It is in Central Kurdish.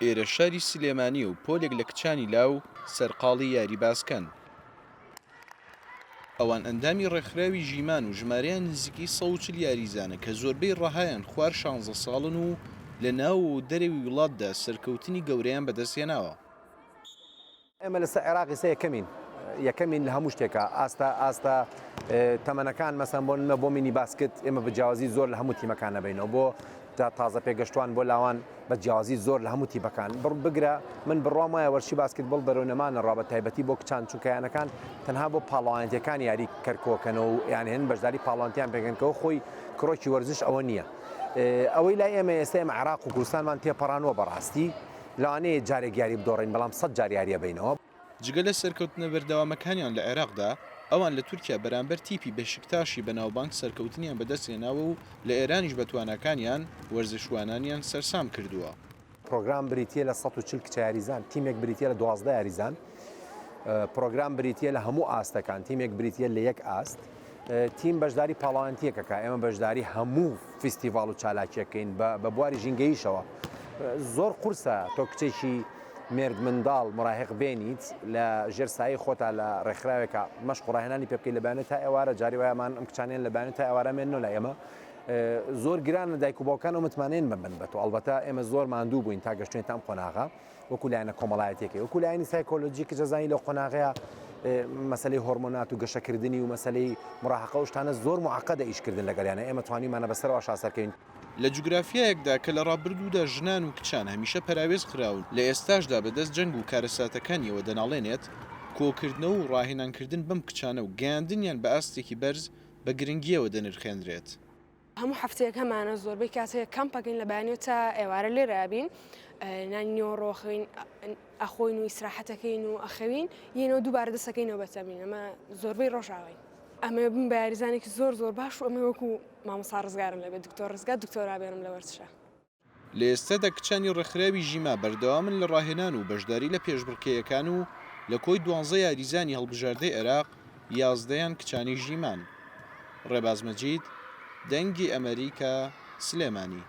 ئێرە شاری سلێمانییە و پۆلێک لە کچانی لاو سەرقاڵی یاری باسکەن. ئەوان ئەندامی ڕێکخراوی ژیمان و ژمارەیان نزیکەی 140 یاریزانە کە زۆربەی ڕەهایان خوار شانزە ساڵن و لە ناوەوە و دەرەوی وڵاتدا سەرکەوتنی گەورەیان بەدەستهێناوە. ئێمە لەسەر عێراق ئیستا یەکەمین یەکەمین لە هەموو شتێکا ئاستە ئاستە تەمەنەکان مەسەن بۆ نمە بۆ مینی باسکت ئێمە بە جیاوازی زۆر لە هەموو تیمەکان نەبینەوە بۆ تا تازە پێگەشتوان بۆ لاوان بە جیاوازی زۆر لە هەموو تیپەکان بڕ بگرە من بڕوام وایە وەرشی باسکت بڵ بەرەو نەمانە ڕا بە تایبەتی بۆ کچان چونکە یانەکان تەنها بۆ پاڵەوانێتیەکان یاری کەرکۆکەنەوە و یان هێن بەشداری پاڵەوانتیان پێکەن کەەوە خۆی کرۆکی وەرزش ئەوە نییە ئەوەی لای ئێمە ئێستا ئێمە عێراق و کوردستانمان تێپەڕانوە بەڕاستی لەوانەیە جارێک یاری بدۆڕێین، بەڵام سەت جار یاری ئەبەینەوە. جگە لە سەرکەوتنە بەردەوامەکانیان لە عێراقدا، ئەوان لە تورکیا بەرامبەر تیپی بەشکتاشی بەناوبانگ سەرکەوتنیان بەدەستهێناوە و لە ئێرانیش بە تواناکانیان وەرزشوانانیان سەرسام کردووە. پرۆگرام بریتییە لە 140 کچە یاریزان، تیمێک بریتییە لە 12 یاریزان، پرۆگرام بریتییە لە هەموو ئاستەکان، تیمێک بریتییە لە یەک ئاست، تیم بەشداری پاڵەوانێتییەک ئەکا، ئێمە بەشداری هەموو فیستیڤاڵ و چالاکییەکەین بە بواری ژینگەییشەوە. زۆر قورسە تۆ کچێکی مێرد منداڵ مراهق بێنیت لە ژێر سایەی خۆتا لە ڕێکخراوێکا مەشق و ڕاهێنانی پێ بکەیت لە بەیانی تا ئێوارە جاری وایە مان ئەم کچانەیان لە بەیانی تا ئێوارە مێننەوە لای ئێمە زۆر گرانە دایک و باوکان ئەو متمانەیان بەن بە تۆ ئەڵبەتە ئێمە زۆر ماندوو بووین تا گەشتوین تا ئەم قۆناغە وەکو لایەنە کۆمەڵایەتیەکەی وەکو لایەنی سایکۆلۆجی کچ ئەزانی لەو قۆناغەیە مەسەلەی هۆرمۆنات و گەشەکردنی و مەسەلەی مراهقە و شتانە زۆر معقدە ئیشکردن لەگەڵیانە ئێمە توانیمانە بەسەرەوە شاسەرکەین. لە جوگرافیایەکدا کە لە ڕابردوودا ژنان و کچان هەمیشە پەراوێز خراون، لە ئێستاشدا بەدەست جەنگ و کارەساتەکانیەوە دەناڵێنێت، کۆکردنەوە و ڕاهێنانکردن بەم کچانە و گەیاندنیان بە ئاستێکی بەرز بە گرنگییەوە دەنرخێنرێت. هەموو هەفتەیەک هەمانە زۆربەی کات هەیە کەمپەکەین لە بەیانیەوە تا ئێوارە لێرە ئەبین نانی نیوەڕۆ ئەخەوین ئەخۆین و ئیسراحەتەکەین و ئەخەوین یەنەوە دووبارە دەسەکەینەوە بە تەمرین ئەمە زۆربەی ڕۆژاوین. ئەمەوێ بم بە یاریزانێکی زۆر زۆر باش و ئەمەوێ وەکو مامۆستا ڕزگارم لێ بێت دکتۆر ڕزگار دکتۆرا بێنم لە وەرزشا. لە ئێستادا کچانی ڕێکخراوی ژیما بەردەوامن لە ڕاهێنان و بەشداری لە پێشبڕکێیەکان و لە کۆی دوانزە یاریزانی هەڵبژاردەی عێراق یازدەیان کچانی ژیمان. ڕێباز مەجید، دەنگی ئەمەریکا، سلێمانی.